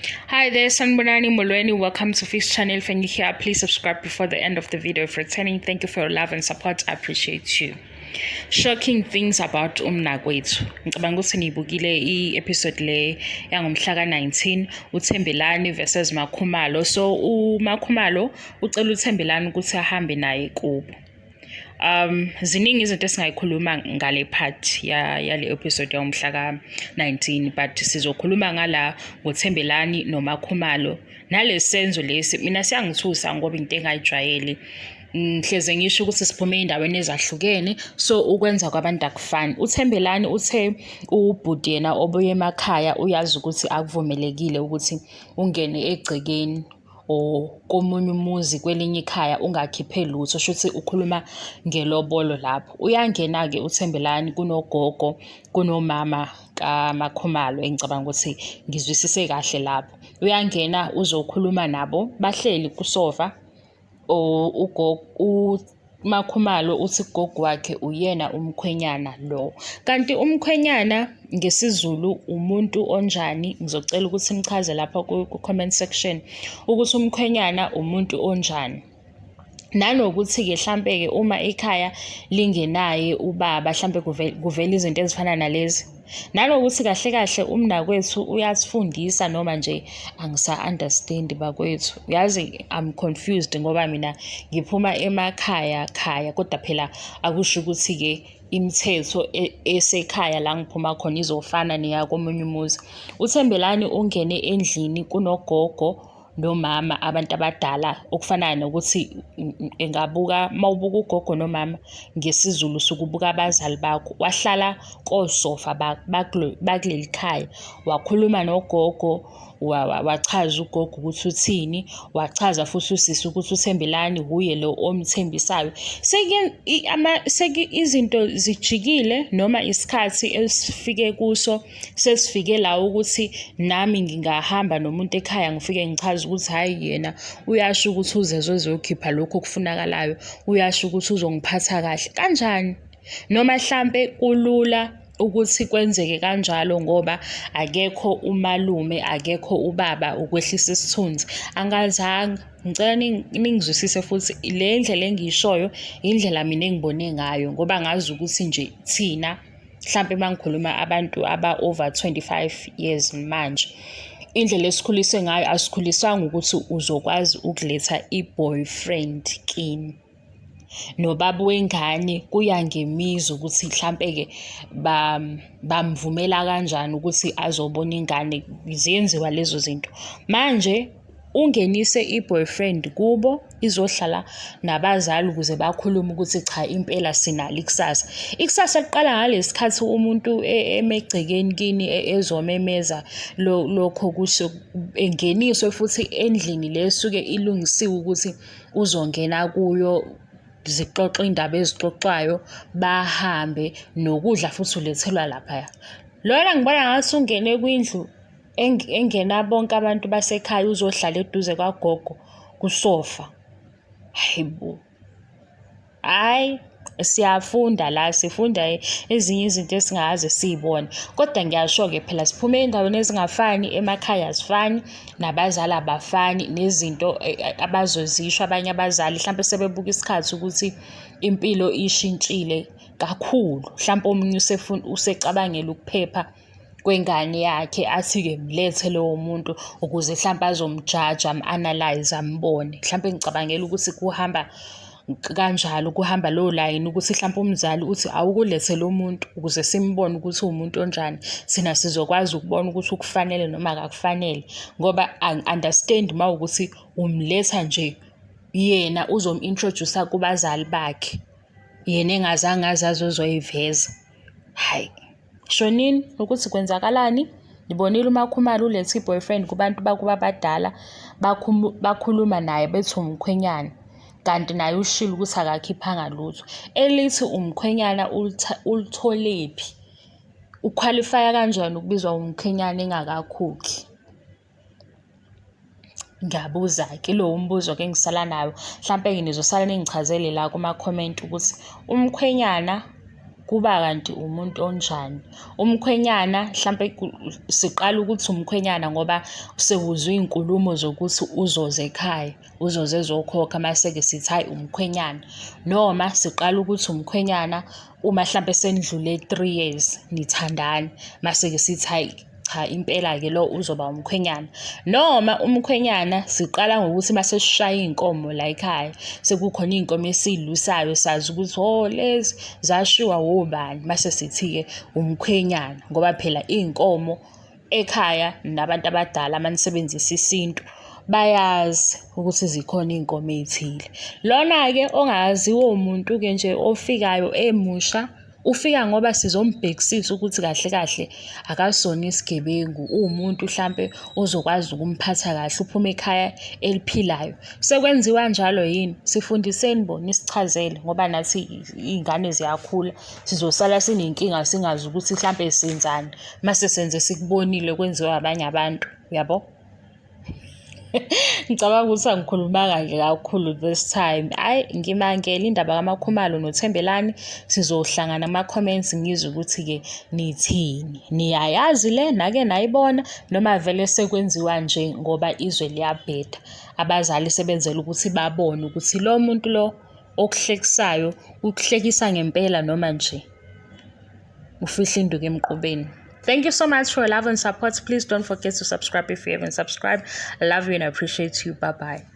Hi there, Sanibonani Molweni. Welcome to Fish Channel. If you're new here, please subscribe before the end of the video. If returning, thank you for your love and support. I appreciate you. Shocking things about umnakwethu. Ngicabanga ukuthi niyibukile i-episode le yangomhla ka-19, uThembelani versus Makhumalo. So uMakhumalo ucela uThembelani ukuthi ahambe naye kubo. Ziningi izinto esingayikhuluma ngale part ya yale episode yomhla ka-19, but sizokhuluma ngala ngoThembelani noMakhumalo nalesenzo lesi. Mina siyangithusa ngoba into engayijwayeli, ngihleze ngisho ukuthi siphume ey'ndaweni ezahlukene, so ukwenza kwabantu akufani. UThembelani uthe ubhuti yena obuye emakhaya uyazi ukuthi akuvumelekile ukuthi ungene egcekeni or komunye umuzi kwelinye ikhaya ungakhiphe lutho, shuthi ukhuluma ngelobolo lapho. Uyangena-ke uThembelani, kunogogo, kunomama kaMakhumalo, engicabanga ukuthi ngizwisise kahle lapho. Uyangena uzokhuluma nabo, bahleli kusofa, or uMakhumalo uthi ugogo wakhe uyena umkhwenyana lo. Kanti umkhwenyana ngesiZulu umuntu onjani? Ngizocela ukuthi nichaze lapha ku-comment section ukuthi umkhwenyana umuntu onjani. Nanokuthi-ke hlampe-ke uma ikhaya lingenaye ubaba, hlampe kuvela izinto ezifana nalezi. Nanokuthi kahle kahle umnakwethu uyasifundisa noma nje angisa-understand bakwethu. Yazi I'm confused ngoba mina ngiphuma emakhaya khaya, kodwa phela akusho ukuthi-ke imithetho esekhaya la ngiphuma khona izofana neyakomunye umuzi. UThembelani ungene endlini kunogogo nomama, abantu abadala, okufanayo nokuthi engabuka mawubuka ugogo nomama ngesiZulu usuke ubuka abazali bakho. Wahlala kosofa bakuleli khaya, wakhuluma nogogo, wachaza ugogo ukuthi uthini, wachaza futhi usisi ukuthi uThembelani wuye lo omthembisayo. Izinto zijikile noma isikhathi esifike kuso sesifike la ukuthi nami ngingahamba nomuntu ekhaya ngifike ngichaze ukuthi hhayi yena uyasho ukuthi uzezwe ezokhipha lokhu okufunakalayo, uyasho ukuthi uzongiphatha kahle. Kanjani? Noma hlampe kulula ukuthi kwenzeke kanjalo ngoba akekho umalume, akekho ubaba ukwehlisa isithunzi. Angazanga. Ngicela ningizwisise futhi le ndlela engiyishoyo indlela mina engibone ngayo, ngoba ngazi ukuthi nje thina mhlampe uma ngikhuluma abantu aba-over 25 years manje, indlela esikhuliswe ngayo asikhuliswanga ukuthi uzokwazi ukuletha i-boyfriend kini. Nobaba wengane kuya ngemizi ukuthi mhlampe-ke bamvumela kanjani ukuthi azobona ingane, ziyenziwa lezo zinto. Manje ungenise i-boyfriend kubo izohlala nabazali ukuze bakhulume ukuthi cha impela sinalo ikusasa. Ikusasa liqala ngalesi khathi umuntu emegcekeni kini ezomemeza lokho kusho engeniswe futhi endlini le esuke ilungisiwe ukuthi uzongena kuyo, zixoxe iy'ndaba ezixoxwayo, bahambe nokudla futhi ulethelwa laphaya. Lona ngibona ngathi ungene kwindlu engena bonke abantu basekhaya, uzohlala eduze kwagogo kusofa. Hhayi bo, hhayi siyafunda la, sifunda ezinye izinto esingakaze siy'bone. Kodwa ngiyasho-ke phela siphume ey'ndaweni ezingafani, emakhaya asifani, nabazali abafani, nezinto abazozisho abanye abazali hlampe sebebuka isikhathi ukuthi impilo ishintshile kakhulu. Hlampe omunye usecabangela ukuphepha kwengane yakhe, athi-ke mlethe lowo muntu ukuze hlampe azomjaja, amu-analyse, ambone. Hlampe ngicabangela ukuthi kuhamba kanjalo, kuhamba lowo layini ukuthi hlampe umzali uthi awukulethe lo muntu ukuze simbone ukuthi uwumuntu onjani, thina sizokwazi ukubona ukuthi ukufanele noma akakufanele. Ngoba angi-understand uma kuwukuthi umletha nje yena uzomu-introduce-a kubazali bakhe, yena engazange aze azoyiveza. Hhayi. Shonini ukuthi kwenzakalani? Ngibonile uMakhumalo ulethe i-boyfriend kubantu bakubo abadala, bakhuluma naye bethi umkhwenyana, kanti naye ushilo ukuthi akakhiphanga lutho. Elithi umkhwenyana ulitholephi? Ukhwalifaya kanjani ukubizwa umkhwenyana engakakhokhi? Ngiyabuza-ke, ilowo umbuzo-ke engisala nawo. Hlampe-ke nizosala ningichazele la kuma-comment ukuthi umkhwenyana Kuba kanti umuntu onjani? Umkhwenyana hlampe siqala ukuthi umkhwenyana ngoba sekuzwe iy'nkulumo zokuthi uzoza ekhaya, uzoze ezokhokha mase-ke sithi hhayi umkhwenyana. Noma siqala ukuthi umkhwenyana uma hlampe senidlule 3 years nithandana, mase-ke sithi hhayi cha, impela-ke lo uzoba umkhwenyana. Noma umkhwenyana siqala ngokuthi mase sishaya iy'nkomo la ekhaya, sekukhona iy'nkomo esiy'lusayo, sazi ukuthi oh, lezi zashiwa wobani, mase sithi-ke umkhwenyana, ngoba phela iy'nkomo ekhaya nabantu abadala manisebenzisa isintu bayazi ukuthi zikhona iy'nkomo ey'thile. Lona-ke ongaziwa umuntu-ke nje ofikayo emusha, ufika ngoba sizombhekisisa ukuthi kahle kahle akasona isigebengu, uwumuntu hlampe ozokwazi ukumphatha kahle, uphuma ekhaya eliphilayo. Sekwenziwa njalo yini? Sifundiseni bo, nisichazele ngoba nathi iy'ngane ziyakhula, sizosala sinenkinga singazi ukuthi hlampe senzani mase senze sikubonile kwenziwa abanye abantu, uyabo? Ngicabanga ukuthi angikhulumanga nje kakhulu this time. Hhayi, ngimangele indaba kaMakhumalo noThembelani. Sizohlangana kuma-comments ngizwe ukuthi-ke nithini. Niyayazi le nake nayibona noma vele sekwenziwa nje ngoba izwe liyabheda. Abazali sebenzela ukuthi babone ukuthi lo muntu lo okuhlekisayo ukuhlekisa ngempela noma nje ufihla induku emqubeni. Thank you so much for your love and support. Please don't forget to subscribe if you haven't subscribed. I love you and I appreciate you. Bye bye.